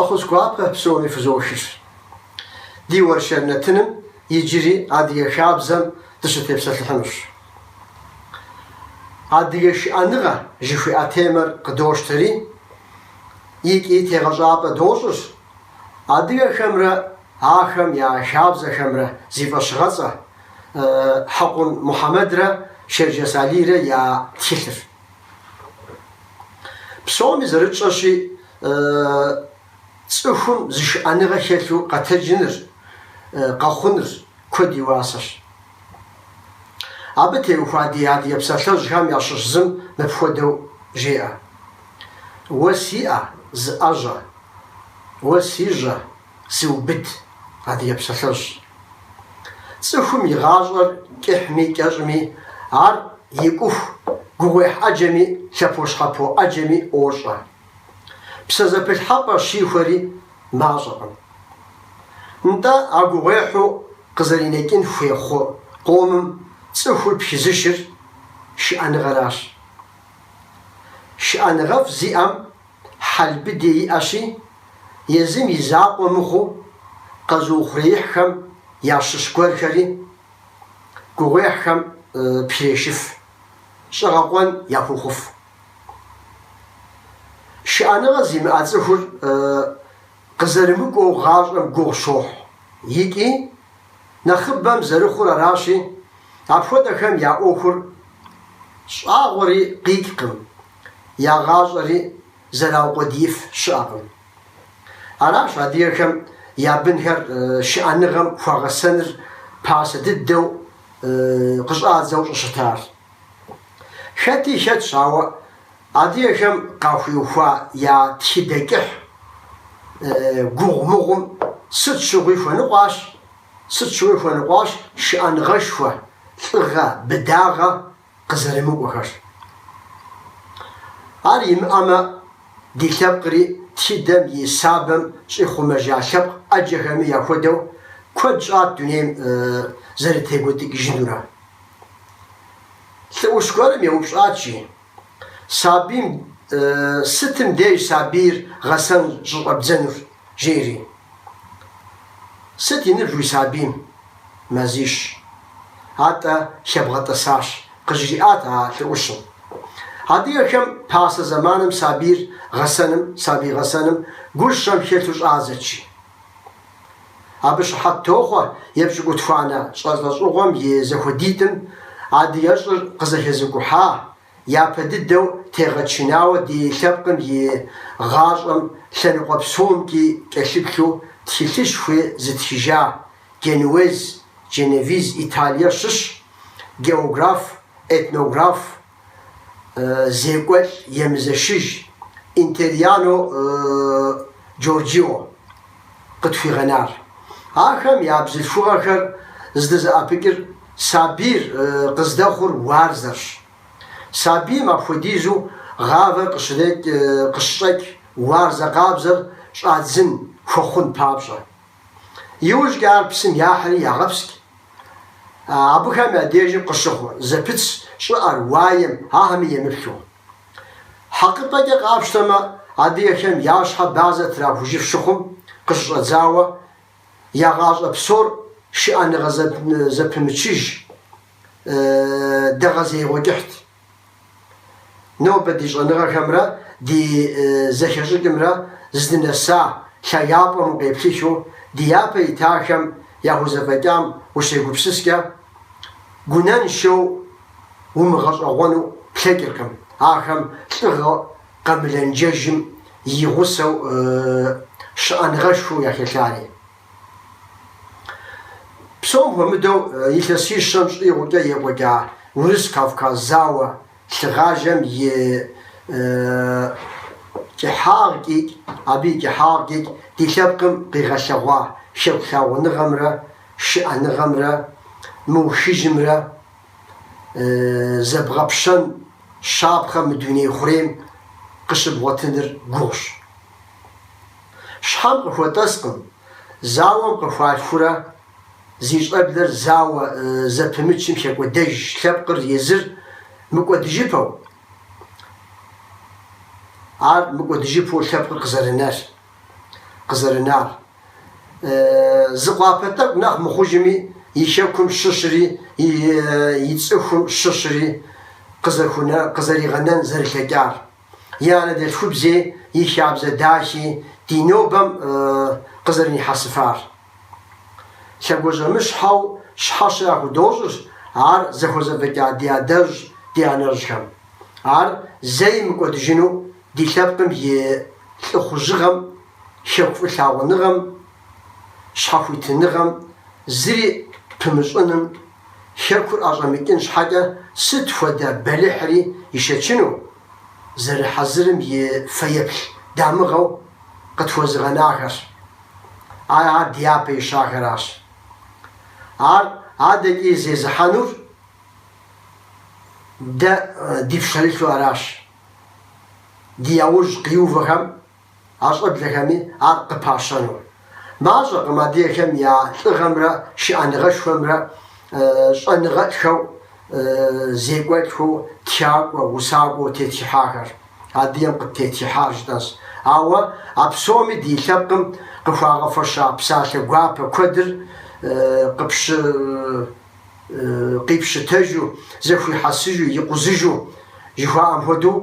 Фӏэхъус гуапэ псоми фызохыр. Ди уэршэр нэтыным иджыри адыгэ хабзэм дыщытепсэлъыхьынущ. Адыгэ шыӏэныгъэ жыхуиӏэ темэр къыдощтэри, икӏи тегъэщӏапӏэ дощӏыр адыгэхэмрэ ахэм я хабзэхэмрэ зи фӏэщыгъэцӏэ Хьэкъун Мухьэмэдрэ Шэрджэс Алийрэ я тхылъыр. Псоми зэрытщӏэщи, цӏыхум зышыӏэныгъэ хэлъу къэтэджыныр, къэхъуныр куэд и уасэщ. Абы теухуа ди адыгэ псалъэжьхэм ящыщ зым мыпхуэдэу жеӏэ, Уэ си ӏэ, зыӏэжьэ, уэ си жьэ, зыубыд, адыгэ псалъэжь. Цӏыхум и гъащӏэр кӏыхьми кӏэщӏми, ар икӏуху гугъуехь ӏэджэми лъэпощхьэпо ӏэджэми ӏуощӏэ. Псэзэпылъхьэпӏэ щихуэри мащӏэкъым. Нтӏэ, а гугъуехьу къызэринэкӏын хуей хъу къомым цӏыхур пхызышыр шыӏэныгъэращ. Шыӏэныгъэфӏ зиӏэм хьэл быди иӏэщи, езым и закъуэ мыхъуу къэзыухъуреихьхэм ящыщ гуэрхэри гугъуехьхэм пхрешыф, щӏэгъэкъуэн яхуохъуф. Шыӏэныгъэ зимыӏэ цӏыхур къызэрымыкӏуэу гъащӏэм гугъу щохь икӏи нэхъыбэм зэрыхъур аращи, апхуэдэхэм я ӏуэхур щӏагъуэри къикӏкъым, я гъащӏэри зэраукъуэдииф щыӏэкъым. Аращ адыгэхэм я бынхэр шыӏэныгъэм хуагъэсэныр пасэ дыдэу къыщӏадзэу щӏыщытар. Хэти хэтщ, ауэ адыгэхэм къахуиухуа я тхыдэ кӏыхь гугъу-мыгъум сыт щыгъуи хуэныкъуащ, сыт щыгъуи хуэныкъуащ шыӏэныгъэшхуэ, лӏыгъэ, быдагъэ къызэрымыкӏуэхэр. Ар имыӏэмэ, ди лъэпкъри тхыдэм и сабэм щӏихъумэжа лъэпкъ ӏэджэхэми яхуэдэу куэд щӏат дунейм зэрытекӏуэдыкӏыжынурэ. Лӏы ӏущ гуэрым еупщӏат, жи, сабийм сытым деж сабийр гъэсэн щыщӏэбдзэнур, жери. Сыт и ныбжь уи сабийм? Мазищ. Атӏэ, хэбгъэтӏысащ, къыжриӏат а лӏы ӏущым. Адыгэхэм пасэ зэманым сабийр гъэсэным, сабий гъэсэным гущэм хэлъу щӏадзэт, жи. Абы щыхьэт тохъуэ епщыкӏутхуанэ лӏэщӏыгъуэм и зэхуэдитӏым адыгэщӏыр къызэхэзыкӏухьа, япэ дыдэу тегъэчынауэ ди лъэпкъым и гъащӏэм лъэныкъуэ псомкӏи кӏэлъыплъу тхылъышхуи зытхыжа Генуэз, Дженевиз, Италие щыщ географ, этнограф, зекӏуэлӏ емызэшыж Интериано Джорджио къытхуигъэнар. Ахэм я бзылъхугъэхэр здызэӏэпыкӏыр сабийр къыздэхъур уарзэрщ. Сабийм апхуэдизу гъавэр къыщыщӏэкӏ уарзэ къабзэр щӏадзын хуэхъун папщӏэ. Иужькӏэ ар псым яхьри ягъэпскӏ. Абыхэм я дежым къыщыхъу зэпытщ щӏыӏэр, уаем, ахэми емыплъу. Хьэкъыпӏэкӏэ къапщтэмэ, адыгэхэм я щхьэ базэ трахужыф щыхъум къыщыщӏэдзауэ, я гъащӏэ псор шыӏэныгъэ зэпымычыж дэгъэзеигъуэ кӏыхьт. Нобэ ди щӏэныгъэхэмрэ ди зэхэщӏыкӏымрэ здынэса лъагапӏэм укъеплъыхыу ди япэ итахэм яхузэфӏэкӏам ущегупсыскӏэ, гунэншэу умыгъэщӏэгъуэну плъэкӏыркъым ахэм лӏыгъэ къэмылэнджэжым и гъусэу шыӏэныгъэшхуэу яхэлъари. Псом хуэмыдэу илъэсищэм щӏигъукӏэ екӏуэкӏа Урыс-Кавказ зауэ лъыгъажэм и кӏыхьагъкӏи, абы и кӏыхьагъкӏи ди лъэпкъым къигъэлъэгъуа хэку лъагъуныгъэмрэ шыӏэныгъэмрэ мыухыжымрэ зэбгъэпщэн щапхъэ мы дуней хъурейм къыщыбгъуэтыныр гугъущ. Щхьэм къыхуэтӏэскъым, зауэм къыхуалъхурэ зи щӏэблэр зауэ зэпымычым хэкӏуэдэж лъэпкъыр езыр мыкӏуэдыжыпэу, ар мыкӏуэдыжыпэу лъэпкъыр къызэрынэр. къызэрынар. Зы къуапэ тӏэкӏу нэхъ мыхъужми, и хэкум щыщри, и цӏыхум щыщри къызэригъэнэн зэрылъэкӏар. И анэдэлъхубзи, и хабзэ дахи ди нобэм къызэрынихьэсыфар. Лъэгуажьэмыщхьэу щхьэщэ яхудощӏыр ар зыхузэфӏэкӏа ди адэжь, ди анэжьхэм. Ар зэи мыкӏуэдыжыну ди лъэпкъым и лӏыхъужьыгъэм, хэку фӏылъагъуныгъэм, щхьэхуитыныгъэм зыри пымыщӏыным, хэкур ӏэщӏэмыкӏын щхьэкӏэ сыт хуэдэ бэлыхьри ишэчыну зэрыхьэзырым и фэеплъ дамыгъэу къытхуэзыгъэнахэрщ. Ар ди япэ ищахэращ. Ар адэкӏи зезыхьэнур дэ ди пщэрылъу аращ. Ди яужь къиувэхэм, а щӏэблэхэми ар къыпащэну. Мащӏэкъым адыгэхэм я лӏыгъэмрэ шыӏэныгъэшхуэмрэ щӏэныгъэлӏхэу, зекӏуэлӏхэу, тхакӏуэ, усакӏуэу тетхыхьахэр. Адыгэм къыттетхыхьар жытӏэнщ. Ауэ а псоми ди лъэпкъым къыхуагъэфэща псалъэ гуапэ куэдыр къипщытэжу, зэхуихьэсыжу, икъузыжу жыхуаӏэм хуэдэу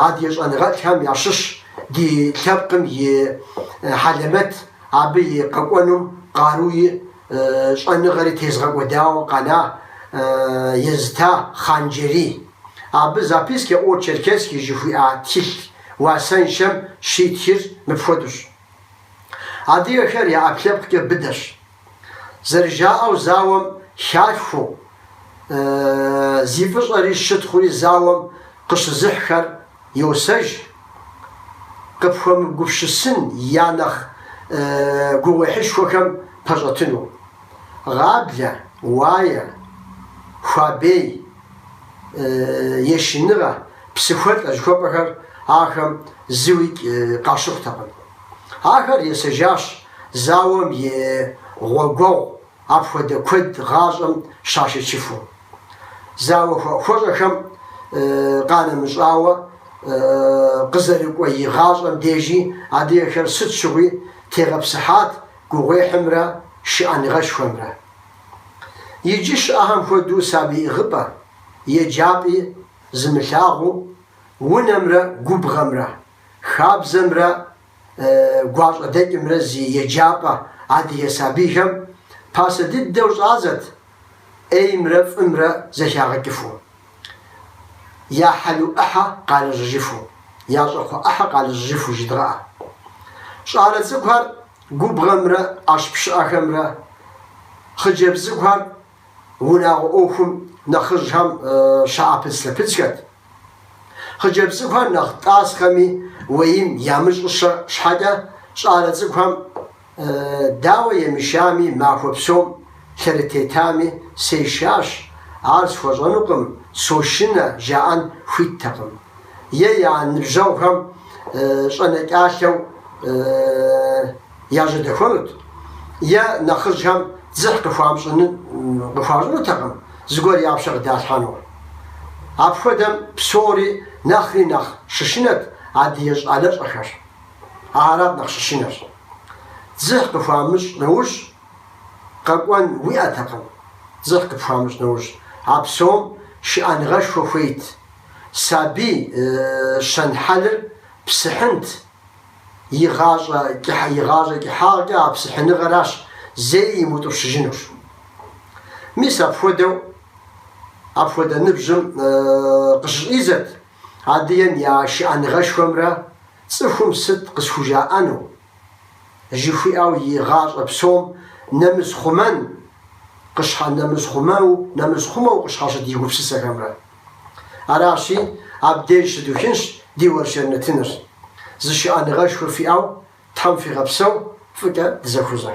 адыгэ щӏэныгъэлӏхэм ящыщ ди лъэпкъым и хьэлэмэт абы и къэкӏуэнум къаруи щӏэныгъэри тезыгъэкӏуэдауэ къэна езыта Хъанджэрий. Абы Записки о черкеске жыхуиӏа тхылъ уасэншэм щитхыр мыпхуэдэущ. Адыгэхэр я ӏэпкълъэпкъкӏэ быдэщ. Зэрыжаӏэу зауэм халъхуэу, зи фӏыщӏэри щытхъури зауэм къыщызыхьхэр йосэж, къыпхуэмыгупсысын я нэхъ гугъуехьышхуэхэм пэщӏэтыну. Гъаблэ, уае, хуабей, ешыныгъэ, псыхуэлӏэ жыхуэпӏэхэр ахэм зыуикӏ къащыхъутэкъым. Ахэр есэжащ зауэм и гъуэгуэгъу апхуэдэ куэд гъащӏэм щашэчыфу. Зауэ хуэӏухуэщӏэхэм къанэмыщӏауэ, къызэрыкӏуэ и гъащӏэм дежи адыгэхэр сыт щыгъуи тегъэпсыхьат гугъуехьымрэ шыӏэныгъэшхуэмрэ. Иджы щыӏэхэм хуэдэу сабий ӏыгъыпӏэ, еджапӏи зымылъагъуу, унэмрэ губгъэмрэ, хабзэмрэ гуащӏэдэкӏымрэ зи еджапӏэ адыгэ сабийхэм пасэ дыдэу щӏадзэт ӏеймрэ фӏымрэ зэхагъэкӏыфу, я хьэлу ӏыхьэ къалэжьыжыфу, я щӏакхъуэ ӏыхьэ къалэжьыжыфу жыдгъэӏэ. Щӏалэ цӏыкӏухэр губгъэмрэ ӏэщ пщыӏэхэмрэ, хъыджэбз цӏыкӏухэр унагъуэ ӏуэхум нэхъыжьхэм щаӏэпыдзлъэпыдзхэт. Хъыджэбз цӏыкӏухэр нэхъ тӏасхъэми уэим ямыщӏыщэ щхьэкӏэ, щӏалэ цӏыкӏухэм дауэ емышами, махуэ псом лъэрытетами, сешащ, ар схуэщӏэнукъым, сошынэ, жаӏэн хуиттэкъым. Е я ныбжьэгъухэм щӏэнэкӏалъэу яжьэдэхуэнут, е нэхъыжьхэм дзыхь къыхуащӏынутэкъым зыгуэр я пщэ къыдалъхьэну. Апхуэдэм псори нэхъри нэхъ щышынэт адыгэ щӏалэщӏэхэр. Арат нэхъ щышынэр. Дзыхь къыхуамыщӏ нэужь, къэкӏуэн уиӏэтэкъым, дзыхь къыпхуамыщӏ нэужь. А псом шыӏэныгъэшхуэ хуейт. Сабий щэн-хьэлыр псыхьынт. И гъащӏэ кӏыхьагъкӏэ а псыхьыныгъэращ зэи имыутӏыпщыжынур. Мис апхуэдэу, апхуэдэ ныбжьым къыщыщӏидзэт адыгэм я шыӏэныгъэшхуэмрэ цӏыхум сыт къысхужаӏэну жыхуиӏэу и гъащӏэ псом нэмыс хъумэн нэмыс хъумэу къыщхьэщыт и гупсысэхэмрэ. Аращи, абдеж щыдухынщ ди уэршэр нэтыныр. Зышыӏэныгъэшхуэ фиӏэу Тхьэм фигъэпсэу, фӏыкӏэ дызэхузэ.